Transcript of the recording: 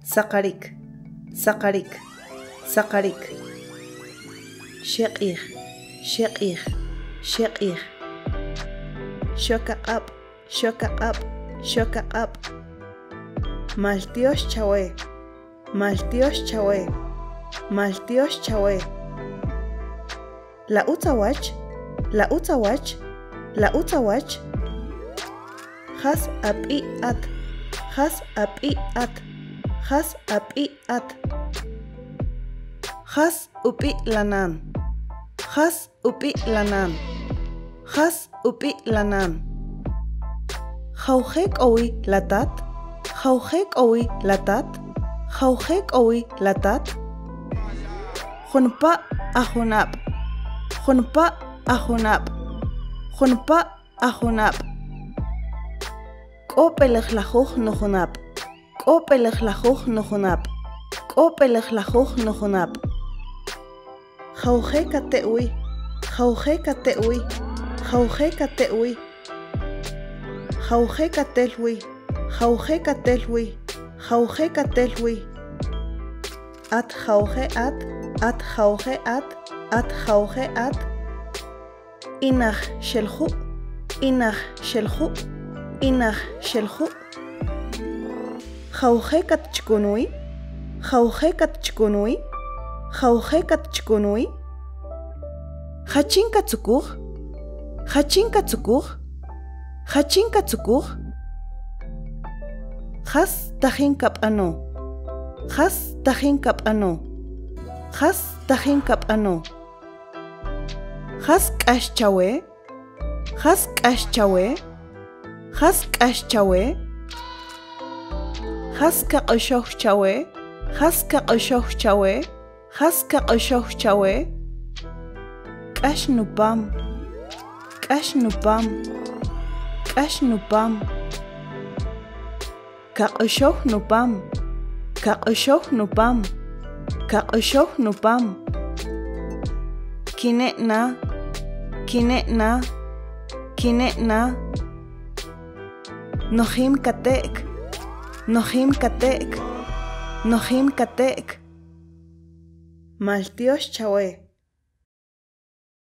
Saqarik, saqarik, saqarik. Xeq'ij, xeq'ij, xeq'ij. Xokaq'ab', xokaq'ab', xokaq'ab'. Maltyox chawe, maltyox chawe, maltyox chawe. La utz awach, la utz awach, la utz awach. Jas ab'i at, jas ab'i at, jas ab'i at. Jas ub'i la nan, jas ub'i la nan, jas ub'i la nan. Jawje' k'o wi la tat, jawje' k'o wi la tat, jawje' k'o wi la tat. Junpa' ajunab', junpa' ajunab', junpa' ajunab'. K'o b'elejlajuj nujunab', k'o b'elejlajuj nujunab', k'o b'elejlajuj nujunab'. Jawje' kate' wi, jawje' kate' wi, jawje' kate' wi. Jawje' katel wi, jawje' katel wi, jawje' katel wi. At jawje' at, at jawje' at, at jawje' at. Inaj xelju', inaj xelju', inaj xelju'. Jawje' katchukun wi, jawje' katchukun wi, jawje' katchukun wi. Jachin katzukuj, jachin katzukuj, jachin katzukuj. Jas tajin kab'ano, jas tajin kab'ano, jas tajin kab'ano. Jas k'ax chawe, jas k'ax chawe, jas k'ax chawe. Jas kaq'oxow chawe, jas kaq'oxow chawe, jas kaq'oxow chawe. K'ax nupam, k'ax nupam, k'ax nupam. Kaq'oxow nupam, kaq'oxow nupam, kaq'oxow nupam. Kine' na, kine' na, kine' na. Nojim kate'k, nojim kate'k, nojim kate'k. Maltyox chawe.